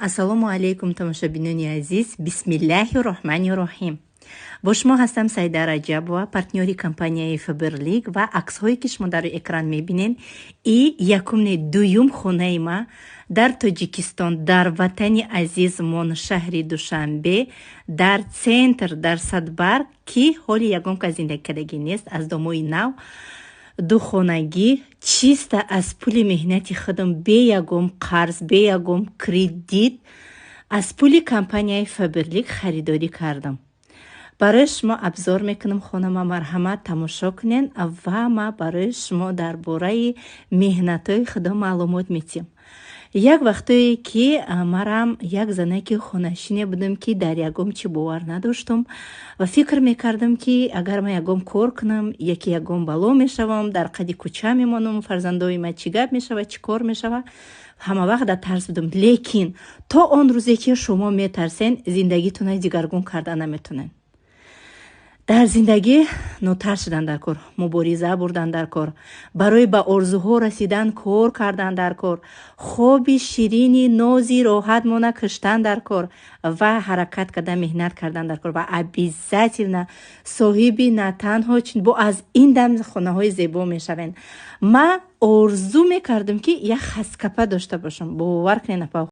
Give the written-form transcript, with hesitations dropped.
Ассалому алайкум, тамошобинони азиз. Бисмиллаҳи роҳмани роҳим. Бо шумо ҳастам Саида Раҷабова, партнёри компанияи Фаберлик, ва аксҳое, ки шумо дар экран мебинед, и якум не, дуюм хонаи ма дар Тоҷикистон, дар ватани азизмон, шаҳри Душанбе, дар центр, дар Садбарг, ки ҳоли ягон кас зиндагӣ кардагӣ нест, аз домои нав, духонагӣ, чисто аз пули меҳнати худам, бе ягон қарз, бе ягон кредит, аз пули компанияи Фаберлик харидорӣ кардам. Барои шумо обзор мекунам хонама, марҳамат, тамошо кунед, ва ма барои шумо дар бораи меҳнатҳои худо маълумот метиҳам. Як вақтое ки марам як занаки хонашине будам, ки дар ягон чӣ бовар надоштам ва фикр мекардам, ки агар ман ягон кор кунам, яки ягон бало мешавам, дар қади кӯча мемонам, фарзандои ман чӣ гап мешава, чӣ кор мешава. Ҳама вақт дар тарс будам. Лекин то он рӯзе ки шумо метарсен, зиндагитонро дигаргун карда наметонед. Дар зиндагӣ нотарс шудан дар кор, мубориза бурдан дар кор, барои ба орзуҳо расидан кор кардан дар кор, хоби ширини нози роҳат мона киштан дар кор ва ҳаракат кардан, меҳнат кардан дар кор, ва обязательно соҳиби на танҳо бо аз ин дам хонаҳои зебо мешавем. Ман орзу мекардам, ки як хазкапа дошта бошам. Бовар кунед, напа.